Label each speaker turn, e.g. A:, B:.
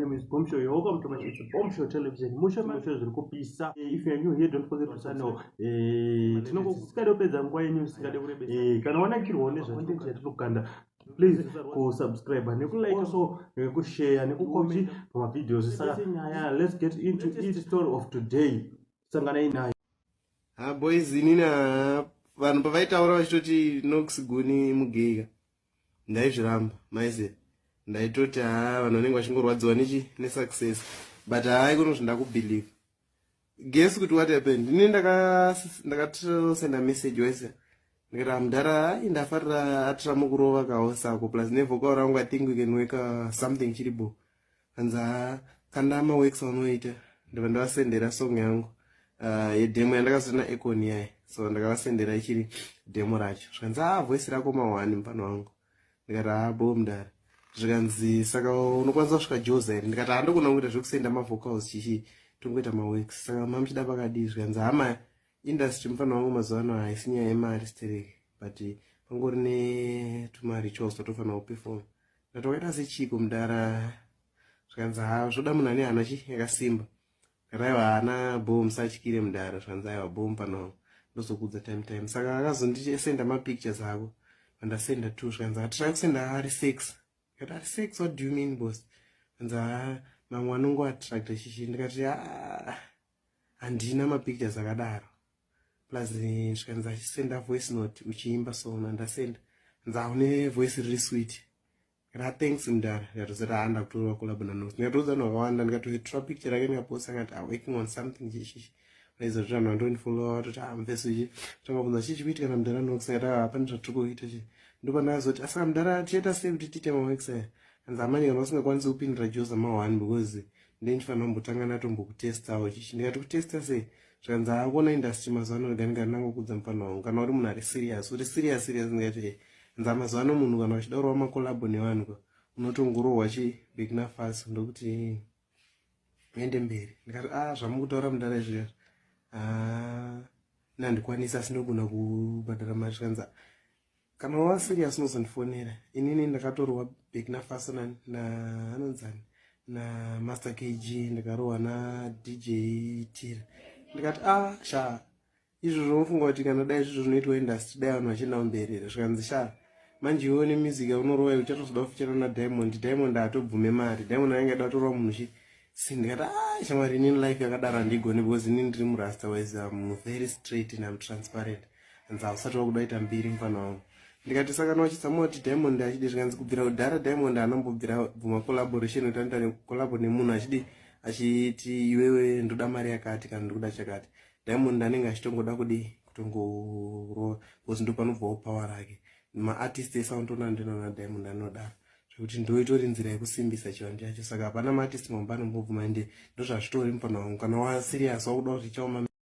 A: name is Bomb Show. You're welcome to my it's Bomb Show Television. Musho musho zviri kupisa. If you are new here, don't forget to channel. Tinongosingade kupedza nguva yenyu, singade kurebesa. Kana wanakirwawo nezvacontent yatiri kukanda, please kusubscribe, nekulike, also nekushare, nekucomment pamavideos. Saka nyaya, let's get into each story of today. Sanganai nayo.
B: Ha boys, inini vanhu pavaitaura vachitoti Nox Guni mugay ka, ndaizviramba maize. Ndaitoti ha, vanhu vanenge vachingorwadziwa nechi nesuccess, but hai, kuno zvindakubelieve. Guess kuti what happened? Inini ndakatosenda message wese, ndikati, "Amudhara, ai, ndafarira atira mukurova kaosako, plus nevocal rangu, I think we can work something chiripo." Anzi, "Ha, kanda maworks aunoita." Ndobva ndavasendera song yangu yedemo yandakazoti naEcon yayi. So ndakavasendera ichiri demo racho. Zvikanzi, "A, voice rako mahwani, mufano wangu." Ndikati, "Ha, bo mudara." Zvikanzi, "Saka unokwanisa kusvika Joza here?" Ndikati, "Handogona kuita zvekusenda mavocals, chichi tongoita maworks. Saka mamuchida pakadii?" Zvikanzi, "Hama, industry, mufano wangu, mazuva ano haisi nyaya yemari stereki, but pangori netumarituals twatofanira kuperform." Ndati, "Wakaita sechiko, mudara?" Zvikanzi, "Ha, zvoda munhu ane hana chi yakasimba." Raiwa, "Hana bo, musatyire mudara." Zvikanzi, "Aiwa, bo mufano wangu, ndozokudza time time." Saka akazondisenda mapictures ako, vandasenda two. Zvikanzi, "Hatitrai kusenda ari six." Ndikati, "Ari six? What do you mean, boss?" Anzi, "Ha, mamwe anongoattracta chichi." Ndikati, "Handina mapictures akadaro plus." Zvikanzi, "Achisenda voice note uchiimba sona." Ndasenda. Anzi, "Haune voice riri sweet." Ra, "Thanks, mudara." Ndikatozoti, "Handa kutorwa collab naNox." Ndikatoudza vanhu vakawanda, ndikatotora picture rake, ndikaposta, ngati, "I'm working on something chichichi." Naizvozvo vanhu vandonifollowa vatoti, "Ah, mufeso ichi." Tangabvunza, "Chii chikuitika namudhara Nox?" Ngati, "Hapana zvatiri kuita chi." Ndopandakazoti, "Asaka mudhara, tichaita sei kuti tiite maworks aya?" Anzi, "Amani, kana usingakwanisi kupindira Joza ma1, because ndenichifanira kumbotanga ndatombokutestawo chichi." Ndikati, "Kutesta sei?" Zvikanzi, "Akuona industry mazuva ano, gani ndangokudza mufana wangu, kana uri munhu ari serious, uri serious serious." Ndikati, "Nza mazuva ano munhu kana uchida kurova macollabo nevanhu ka, unotongorohwa chi Burkina Faso ndokuti uende mberi." Ndikati, "A, ah, zvamukutaura mudara izvi, ah, nandikwanisa, asi ndogona kubhadhara mari." Zvikanzi, "Kana wava serious unozondifonera. Inini ndakatorwa Burkina Faso naanonzani, naMaster KG, ndikarohwa naDJ Tira." Ndikati, "A, ah, sha, izvozvo unofunga kuti kana dai izvozvo zvinoitwa industry, dai vanhu vachienda mberi here?" Zvikanzi, "Sha, manje iwe nemusic yaunorova, uchatozoda kufichana naDiamond. Diamond haatobvume mari. Diamond anenge ada kutorova munhu chi si." Ndikati, "A, shamwari, inini life yakadaro handigoni, because inini ndiri murasta wise, am very straight and am transparent." Anzi, "Hausati wakuda kuita mbiri, mufana wangu." Ndikati, "Saka nochitsamwa kuti Diamond achidi?" Zvikanzi, "Kubvira kudhara Diamond anombobvira bvuma collaboration, kuti anoita collabo nemunhu achidi achiti, 'Iwewe ndoda mari yakati kana ndikuda chakati.' Diamond anenge achitongoda kudi kutongorova, because ndo panobvawo power rake. Maartist ese anotoona ndinona Diamond anodaro, zvekuti ndoitori nzira yekusimbisa chivanhu chacho. Saka hapana maartist mambo anombobvuma, ende ndozvazvitori, mufana wangu. Kana waserious wakuda kuti chaoma."